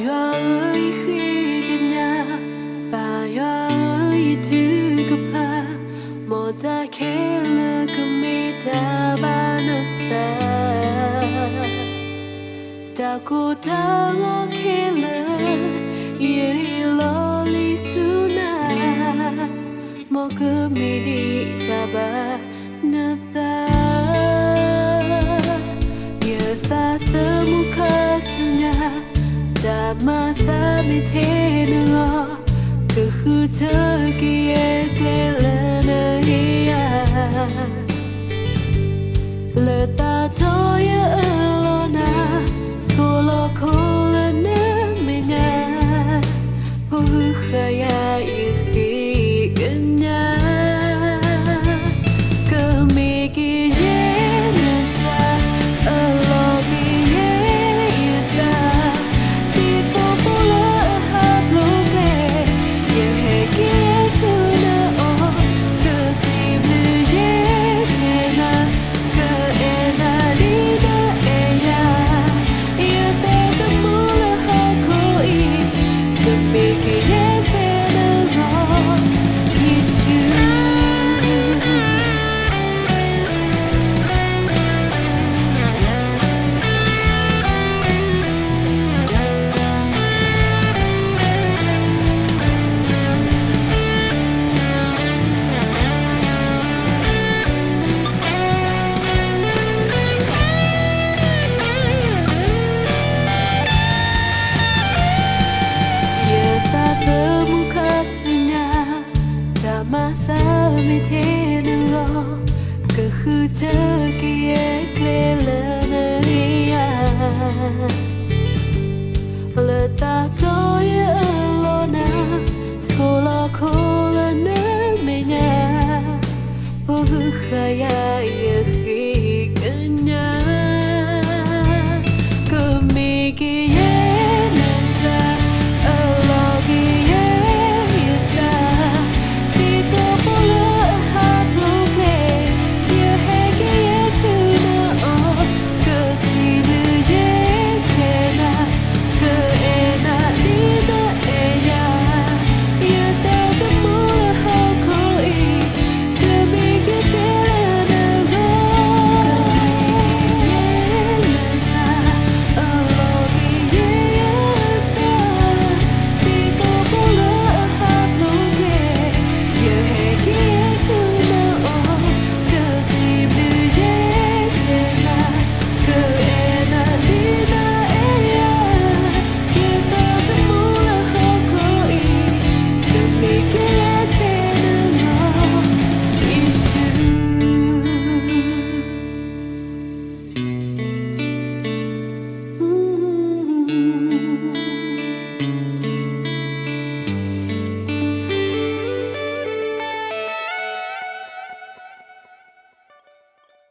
ယွၤဧၢ, ယဃ့ကညး, ပၢ်ယွၤဧၢ, ယထုကဖၣ်, မ်တၢ်ခဲလၢာ်ကမ့ၢ်တၢ်ဘၣ်နသး, တၢ်ကိၢ်တၢ်ဂီၤခဲလၢာ် ယဟ့ၣ်လီၤလံဆူနၤ, မ်ကမ့ၢ်ဒ်တၢ်ဘၣ်နသး. ယသးသမူခါဆူညါ, တၢ်မၤသးမ့ၢ်ထဲနဂီၢ်, ကဃုထၢက့ၤယဲကျဲလၢနဟ့ၣ်ယၤ